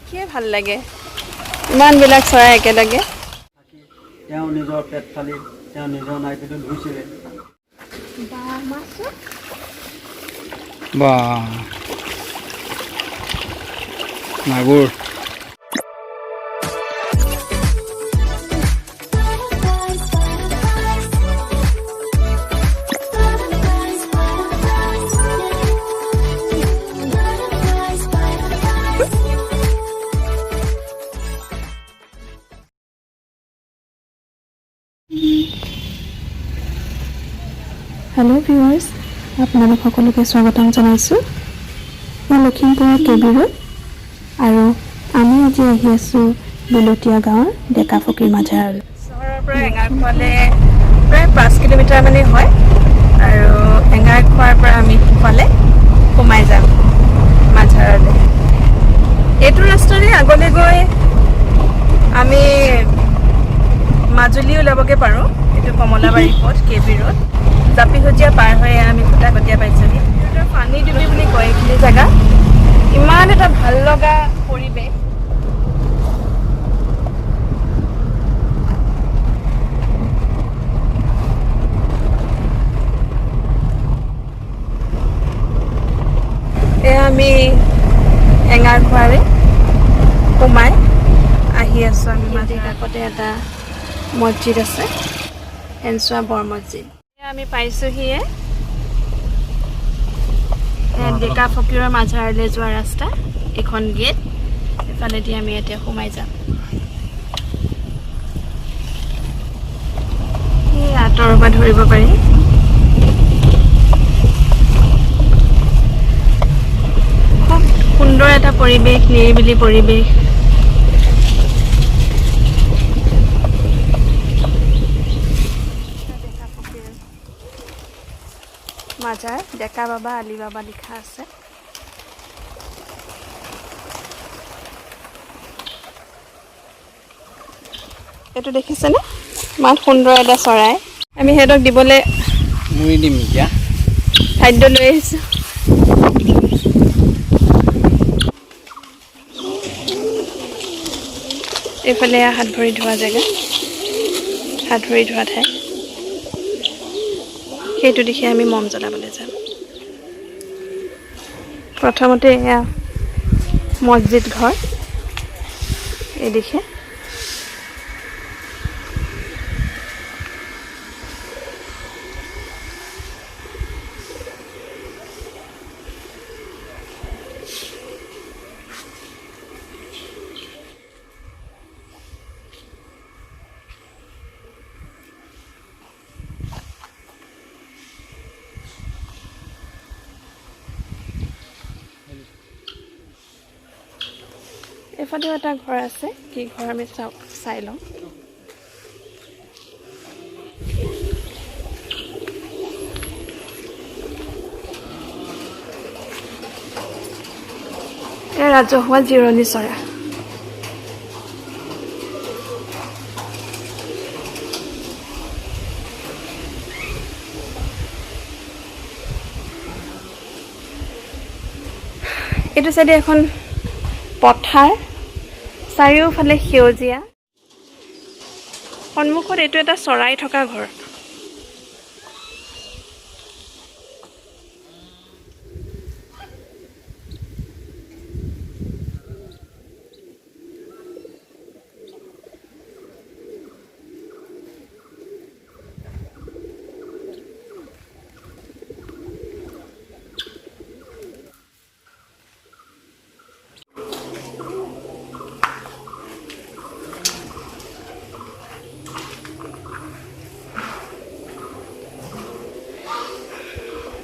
দেখিয়ে ভাল লাগে, ইমানবিলাক চৰাই একেলগে। তেওঁ নিজৰ পেট ফালি তেওঁ নিজৰ নাইটিটো ধুইছিলে। বা মাগুৰ। হেল্ল' ভিউৱাৰ্ছ, আপোনালোক সকলোকে স্বাগতম জনাইছোঁ। মই লখিমপুৰৰ কে বি ৰোড আৰু আমি আজি আহি আছোঁ বিলতীয়া গাঁৱৰ ডেকা ফকীৰ মাজাৰলৈ। চহৰৰ পৰা এঙাৰখোৱালৈ প্ৰায় 5 কিলোমিটাৰ মানেই হয় আৰু এঙাৰখোৱাৰ পৰা আমি সিফালে সোমাই যাম মাঝাৰলৈ। এইটো ৰাস্তাৰে আগলৈ গৈ আমি মাজুলী ওলাবগৈ পাৰোঁ। এইটো কমলাবাৰী পথ, কে বি ৰোড। জাপিসজীয়া পাৰ হৈ আমি খুটাকটীয়া পাইছোঁহি। পানী ডুবি বুলি কয় এইখিনি জেগা। ইমান এটা ভাল লগা পৰিৱেশ। এয়া আমি এঙাৰখোৱাৰে সোমাই আহি আছোঁ। আমি মাজৰ কাষতে এটা মছজিদ আছে, শেনচোৱা বৰ মছজিদ। এয়া আমি পাইছোঁহিয়ে এয়া ডেকা ফকীৰৰ মাজাৰলৈ যোৱা ৰাস্তা, এইখন গেট। এইফালেদি আমি এতিয়া সোমাই যাম। এই আঁতৰৰ পৰা ধৰিব পাৰি। খুব সুন্দৰ এটা পৰিৱেশ, নিৰিবিলি পৰিৱেশ। মাজাৰ ডেকা বাবা আলি বাবা লিখা আছে। এইটো দেখিছেনে? ইমান সুন্দৰ এটা চৰাই। আমি সিহঁতক দিবলৈ মুড়ি দিম এতিয়া। খাদ্য লৈ আহিছোঁ। এইফালে হাত ভৰি ধোৱা জেগা, হাত ভৰি ধোৱা ঠাই। সেইটো দিশে আমি মম জ্বলাবলৈ যাম। প্ৰথমতে এয়া মছজিদ ঘৰ এই দিশে। এইফালেও এটা ঘৰ আছে, কি ঘৰ আমি চাই লওঁ। এই ৰাজহুৱা জিৰণি চৰা। এইটো চাইডে এখন পথাৰ, চাৰিওফালে সেউজীয়া। সন্মুখত এইটো এটা চৰাই থকা ঘৰ।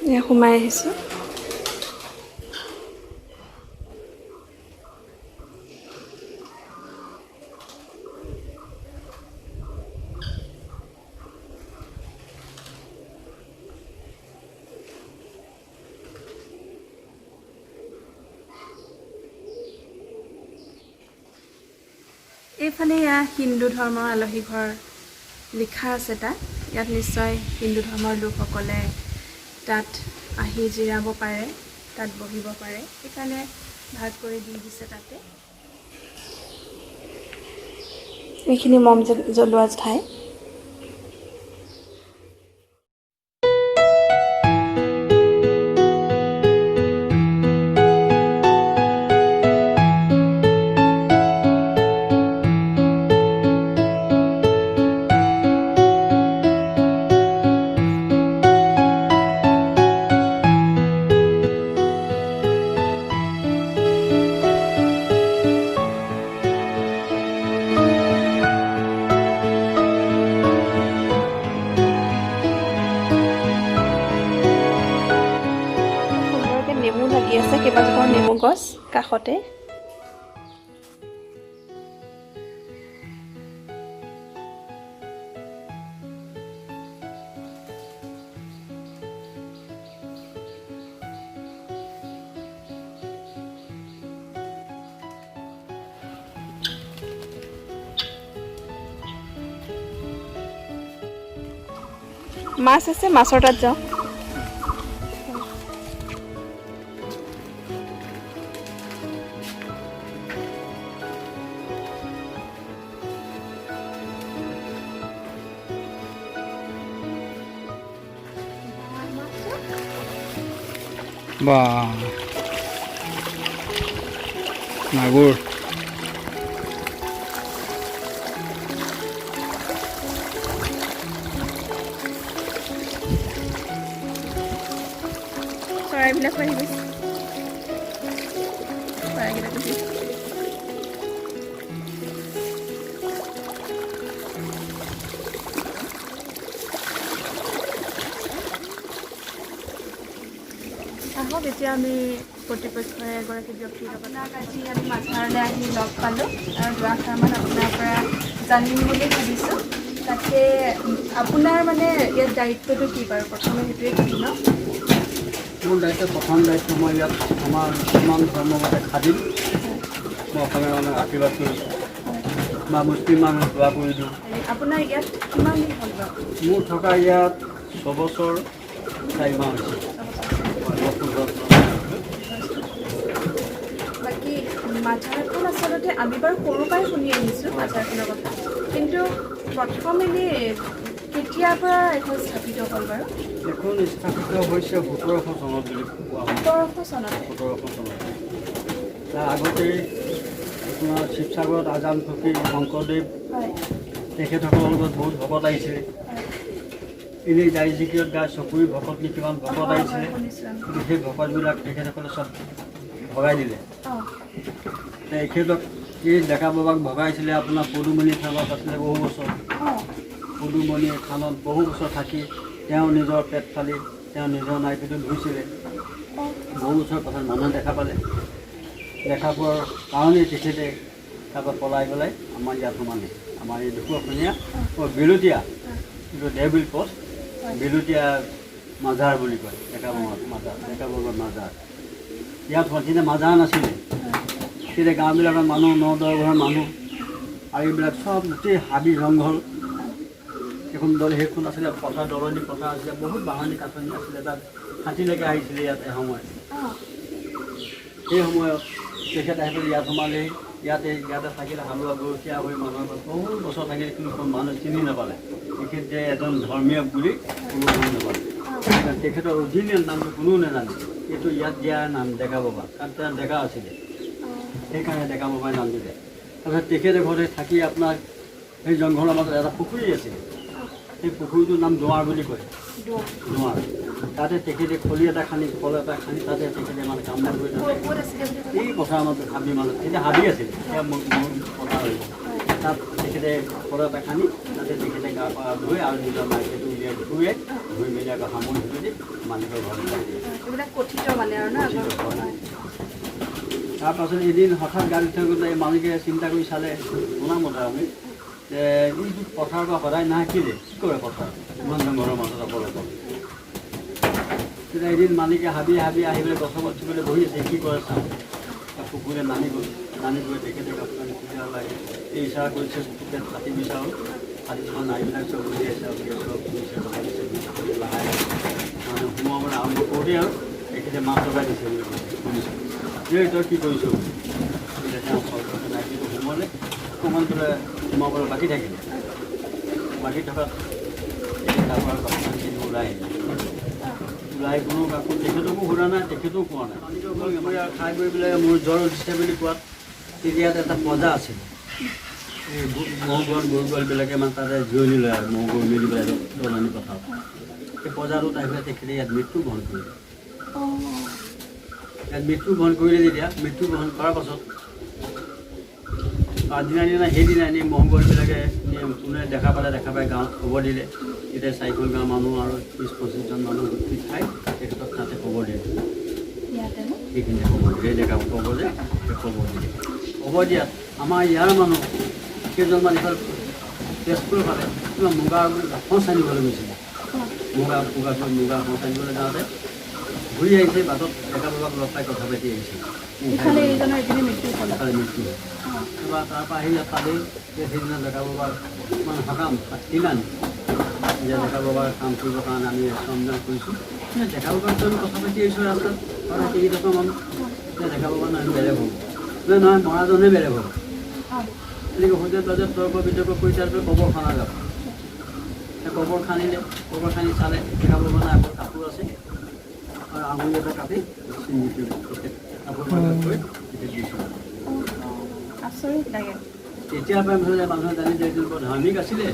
এয়া সোমাই আহিছোঁ। এইফালে এয়া হিন্দু ধৰ্মৰ আলহী ঘৰ লিখা আছে তাত। ইয়াত নিশ্চয় হিন্দু ধৰ্মৰ লোকসকলে তাত আহি জিৰাব পাৰে, তাত বহিব পাৰে, সেইকাৰণে ভাগ কৰি দি দিছে তাতে। এইখিনি মম জ্বলোৱা ঠাই। সুন্দৰকৈ নেমু লাগি আছে, কেইবাজোপাও নেমু গছ কাষতে। মাছ আছে, মাছৰ তাত যাওঁ। বা মাগুৰ। চৰাইবিলাকো আহি গৈছে, চৰাইকেইটাকো দিছোঁ। আহক, এতিয়া আমি কৰ্তৃপক্ষৰে এগৰাকী ব্যক্তিৰ লগত আজি আমি মাঝাৰলৈ আহি লগ পালোঁ আৰু দুআষাৰমান আপোনাৰ পৰা জানিম বুলি ভাবিছোঁ। তাকে আপোনাৰ মানে ইয়াত দায়িত্বটো কি বাৰু, প্ৰথমে সেইটোৱে সুধি লওঁ। মোৰ দায়িত্ব, প্ৰথম দায়িত্ব মই ইয়াত আমাৰ মুছলমান ধৰ্মমতে খাদিম, মই অসমীয়া মানুহক আশীৰ্বাদ কৰি দিওঁ বা মুছলিম মানুহক দোৱা কৰি দিওঁ। আপোনাৰ ইয়াত কিমান দিন হ'ল বাৰু? মোৰ থকা ইয়াত 6 বছৰ 4 মাহ হৈছে। মই 15। বাকী মাঝাৰখন আচলতে আমি বাৰু সৰুৰ পৰাই শুনি আহিছোঁ মাঝাৰখনৰ কথা, কিন্তু প্ৰথম এনেই কেতিয়াৰ পৰা এখন স্থাপিত হ'ল বাৰু? এখন স্থাপিত হৈছে 1700 চনত বুলি কোৱা হয়। 1700 চনতে? 1700 চনত। তাৰ আগতেই আপোনাৰ শিৱসাগৰত আজান ফকীৰ, শংকৰদেৱ, তেখেতসকলৰ লগত বহুত ভকত আহিছিলে। এনেই দাই জিকিৰত গাই চকুৰি ভকত নে কিমান ভকত আহিছিলে। শুনিছোঁ আমি। কিন্তু সেই ভকতবিলাক তেখেতসকলে চব ভগাই দিলে। তেখেতক এই ডেকা বাবাক ভগাইছিলে আপোনাৰ পদুমণি থানত আছিলে বহু বছৰ। পদুমণি থানত বহু বছৰ থাকি তেওঁ নিজৰ পেট ফালি তেওঁ নিজৰ নাইপিটো ধুইছিলে। বহু বছৰ পাছত মানুহে দেখা পালে। দেখা পোৱাৰ কাৰণেই তেখেতে তাৰপৰা পলাই পেলাই আমাৰ ইয়াত সোমালে। আমাৰ এই ঢকুৱাখনীয়া বিলতীয়া, এইটো দেৰবিল পষ্ট, বিলতীয়া মাজাৰ বুলি কয়, ডেকা বাবাৰ মাজাৰ, ডেকা বাবাৰ মাজাৰ ইয়াত হোৱা। তেতিয়া মাজাৰ নাছিলে, তেতিয়া গাঁওবিলাকত মানুহ 9-10 ঘৰ মানুহ আৰু এইবিলাক চব গোটেই হাবি জংঘল। সেইখন দল সেইখন আছিলে পথাৰ, দলনি পথাৰ আছিলে, বহুত বাঁহনি কাঠনি আছিলে। তাত হাতীলৈকে আহিছিলে ইয়াত এসময়ত। সেই সময়ত তেখেত আহি পেলাই ইয়াত সোমালেহি। ইয়াতে ইয়াতে থাকিলে, হালোৱা গৰখীয়া হৈ মানুহৰ ঘৰত বহুত বছৰ থাকিলে, কিন্তু কোনো মানুহ চিনি নাপালে তেখেত যে এজন ধৰ্মীয় বুলি, কোনো গম নাপালে। কাৰণ তেখেতৰ অৰিজিনেল নামটো কোনেও নাজানে। এইটো ইয়াত দিয়া নাম ডেকা বাবা, কাৰণ তেওঁ ডেকা আছিলে, সেইকাৰণে ডেকা বাবাই নাম দিলে। তাৰপিছত তেখেতে ঘৰতে থাকি আপোনাৰ সেই জংঘলৰ মাজত এটা পুখুৰী আছিলে, সেই পুখুৰীটোৰ নাম দুৱাৰ বুলি কয়। দুৱাৰ। তাতে তেখেতে খলি এটা খান্দি, কল এটা খান্দি, তাতে তেখেতে মানে কাম বন কৰি তাতে ক'ত আছিলে বুলি ক'লে? এই পথাৰৰ মাজত, হাবিৰ মাজত। তেতিয়া হাবি আছিলে, এতিয়া মোৰ পথাৰ হৈ গ'ল। তাত তেখেতে কল এটা খান্দি তাতে তেখেতে গা পা ধুই আৰু নিজৰ মাইকীটো উলিয়াই ধুৱে, ধুই মেলি আকৌ সামৰি সুতুলি মালিকৰ ঘৰত যাই দিয়ে। এইবিলাক কথিত মানে আৰু ন আগৰ? কথিত, হয়। তাৰপাছত এদিন হঠাৎ গাড়ী থৈ গ'লে এই মালিকে চিন্তা কৰি চালে, শুনামতে আমি যে এইটো পথাৰৰ পৰা সদায় নাহে কেলৈ, কি কৰে পথাৰত ইমান জংঘলৰ মাজত অকলে অকলে? তেতিয়া এদিন মালিকে হাবি হাবি আহি পেলাই গছৰ উঠিবলৈ বহি আছে, কি কৰে চাওঁ। তাৰ কুকুৰে নামি গ'ল। নামি গৈ তেখেতে কাপোৰ কানি খুলি লাগে এই ইচাৰা কৰিছে, পেট ফাটি গৈছে আৰু ফাটি যোৱা নাড়ীবিলাক চব উলিয়াইছে, উলিয়াই চব দিছে, লগাই দিছে। লাহে মানে সোমাবলৈ আৰম্ভ কৰোঁতেই আৰু তেখেতে মাত লগাই দিছে বুলি কৈছে, শুনিছোঁ, এই তই কি কৰিছ? বোলে তেওঁ স্বৰ্গত নাইকিটো সোমালে, অকণমান বোলে সোমাবলৈ বাকী থাকিলে। বাকী থকাত তাৰপৰা বাকীখিনি ওলাই আহিলে। ওলাই কোনো কাকো তেখেতকো সোধা নাই, তেখেতেও কোৱা নাই। খাই বৈ পেলাই মোৰ জ্বৰ উঠিছে বুলি কোৱাত তেতিয়া এটা পজা আছিল। এই ম'হ গৰু গৰু গোৱালবিলাকে মানে তাতে জিৰণি লয় আৰু ম'হ গৰু মেলি পেলাই দলনি পথাৰত। সেই পজাটোত আহি পেলাই তেখেতে ইয়াত মৃত্যু বৰণ কৰিলে। ইয়াত মৃত্যু বৰণ কৰিলে। যেতিয়া মৃত্যু বৰণ কৰাৰ পাছত আগদিনা দিনা সেইদিনা এনেই ম'হ গৰুবিলাকে কোনে দেখা পালে, দেখা পাই গাঁৱত খবৰ দিলে। তেতিয়া চাৰিখন গাঁৱৰ মানুহ আৰু 20-25জন মানুহ গোট খাই তেখেতক তাতে খবৰ দিলে। সেইখিনিতে খবৰ দিলে, ডেকা খবৰ যে সেই খবৰ দিলে। খবৰ দিয়াত আমাৰ ইয়াৰ মানুহ কেইজনমান ইফালে তেজপুৰ ফালে কিবা মুগা সঁচ আনিবলৈ গৈছিলে। মুগা মুগা মুগা সঁচ আনিবলৈ যাওঁতে ঘূৰি আহিছে, বাটত ডেকা বাবাক লগ পাই কথা পাতি আহিছে। ইফালে এইজনৰ এইপিনে মৃত্যু হ'ল। ইফালে মৃত্যু হ'ল। তাৰপৰা তাৰপৰা আহি ইয়াত পালেই যে সেইদিনা ডেকা বাবাৰ মানে সকাম পাতিলান যে ডেকা বাবাৰ কাম কৰিবৰ কাৰণে আমি শ্ৰমদান কৰিছোঁ। ডেকা বাবাৰ আমি কথা পাতি আহিছোঁ ৰাস্তাত আৰু কেইটকা মানুহ যে ডেকা বাবা নহয়, বেলেগ হ'ব নহয়, নহয় মৰাজনে বেলেগ হ'ব। এনেকৈ সোধে বাজত তৰ্ক বিতৰ্ক কৰি তাৰপিছত কবৰ খনা যাব। সেই কবৰ খান্দিলে, কবৰ খান্দি চালে ডেকা বাবা নাই, অকল কাপোৰ আছে আৰু আঙুলি এটা কাটি ছিঙি কাপোৰ মাজত কৰি তেতিয়া দিছোঁ। আচৰিত লাগে। তেতিয়াৰ পৰাই মুঠতে মানুহে জানি যে এইটো বৰ ধাৰ্মিক আছিলে,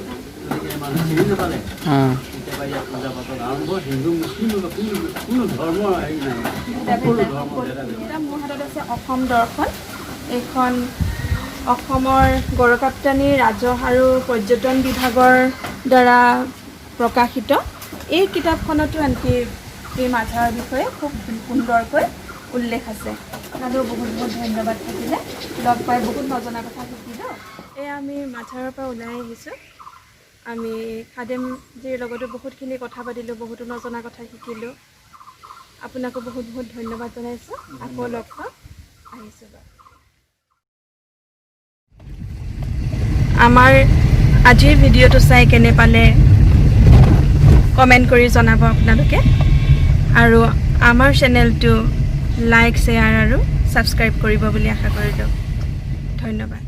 গতিকে মানুহে চিনি নাপালে। তেতিয়াৰ পৰা ইয়াত পূজা পাতল আৰম্ভ। হিন্দু মুছলিম কোনো কোনো ধৰ্মৰ হেৰি নাই, সকলো ধৰ্ম ভেদাভেদ। এতিয়া মোৰ হাতত আছে অসম দৰ্শন। এইখন অসমৰ গড়কাপ্তানি, ৰাজহ আৰু পৰ্যটন বিভাগৰ দ্বাৰা প্ৰকাশিত। এই কিতাপখনতো আনকি এই মাঝাৰৰ বিষয়ে খুব সুন্দৰকৈ উল্লেখ আছে। আপোনালৈও বহুত বহুত ধন্যবাদ থাকিলে। লগ পাই বহুত নজনা কথা শিকিলোঁ। এয়া আমি মাঝাৰৰ পৰা ওলাই আহিছোঁ। আমি খাদেমজীৰ লগতো বহুতখিনি কথা পাতিলোঁ, বহুতো নজনা কথা শিকিলোঁ। আপোনাকো বহুত বহুত ধন্যবাদ জনাইছোঁ। আকৌ লগ পাম। আহিছোঁ বাৰু। আমাৰ আজিৰ ভিডিঅ'টো চাই কেনে পালে কমেণ্ট কৰি জনাব আপোনালোকে আৰু আমাৰ চেনেলটো লাইক, শ্বেয়াৰ আৰু ছাবস্ক্ৰাইব কৰিব বুলি আশা কৰিলোঁ। ধন্যবাদ।